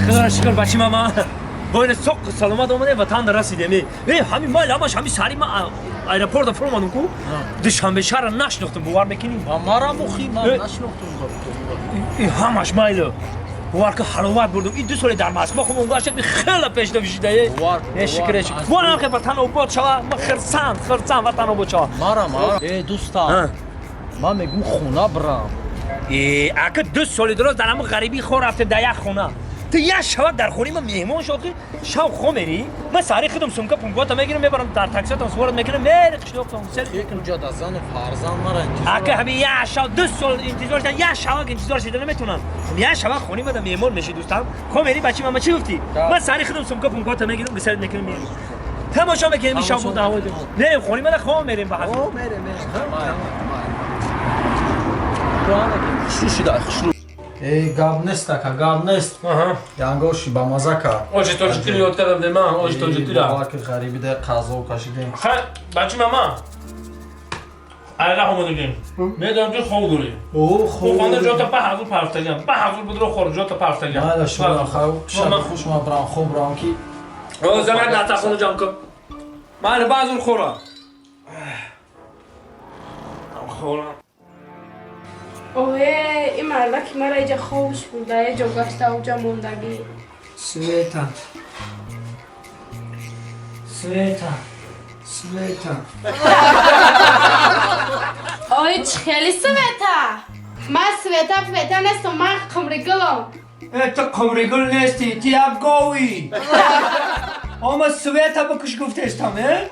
Худоро шукр, бачи мама. Бо ин соқ саломат омадем, ватан расидем. Э, ҳамин майл ҳамаш ҳамин сари ма аэропорта фуромадам ку. Душанбе шаҳра нашнохтам, бовар мекунӣ? Марам охи ман нашнохтам. И ҳамаш майло. Бовар ки ҳаловат бурдум. И 2 соли дар Москва хуб онгашт хеле пешда шуда. Э, шукр, шукр. Вон ҳам ватан обод шава, ма хирсанд, хирсанд ватан обод шава. Марам, э дӯстам. Ман мегум хона брам. Э, ака 2 соли дуроз дар ҳамон ғарибӣ хор рафтем дар як хона. Ту як шава дар хонаи ман меҳмон шохи, шав хо мери. Ман сари худам сумка пункота мегирам, мебарам дар таксиатон суворат мекунам, мери қишлоқтон сел мекунам. Уҷа да зану фарзанд мара интизор. Ака ҳамин як шав 2 сол интизор шудан, як шава интизор шида наметавонам. Як шава хонаи ман меҳмон меши дӯстам. Хо мери бачи ман, чӣ гуфтӣ? Ман сари худам сумка пункота мегирам, гисел мекунам, мерим. Тамошо мекунем ин шав буда ҳаво. Не, хонаи ман хо мерем ба ҳазр. О, мерем, мерем. Хушу шуда, хушу. Э, гап нест, ака, гап нест. Янгоши ба маза кард. Оши тоҷикиро ёд кардам, дема, оши тоҷикиро. Бовар ки ғариби да қазо кашидем. Хай, бачи мама. Айра омадагим. Медонам ки хов дорӣ. О, хов. Хона ҷота па ҳазур парфтагам. Па ҳазур будро хор ҷота парфтагам. Майла шумо хав, шаб хуш ман брам, хоб брам ки. О, заман ната хона ҷам кун. Майла ба ҳазур хора. Хора. Ое, ин мардаки мара иҷа хобш бурда, е ҷо гашта, уҷа мондагӣ. Света. Света. Света. Ой, чӣ хели Света? Ман Света Света нестам, ман Қумригулам. Э, ту Қумригул нестӣ, ту як говӣ. Ома Света бикуш гуфтестам, э?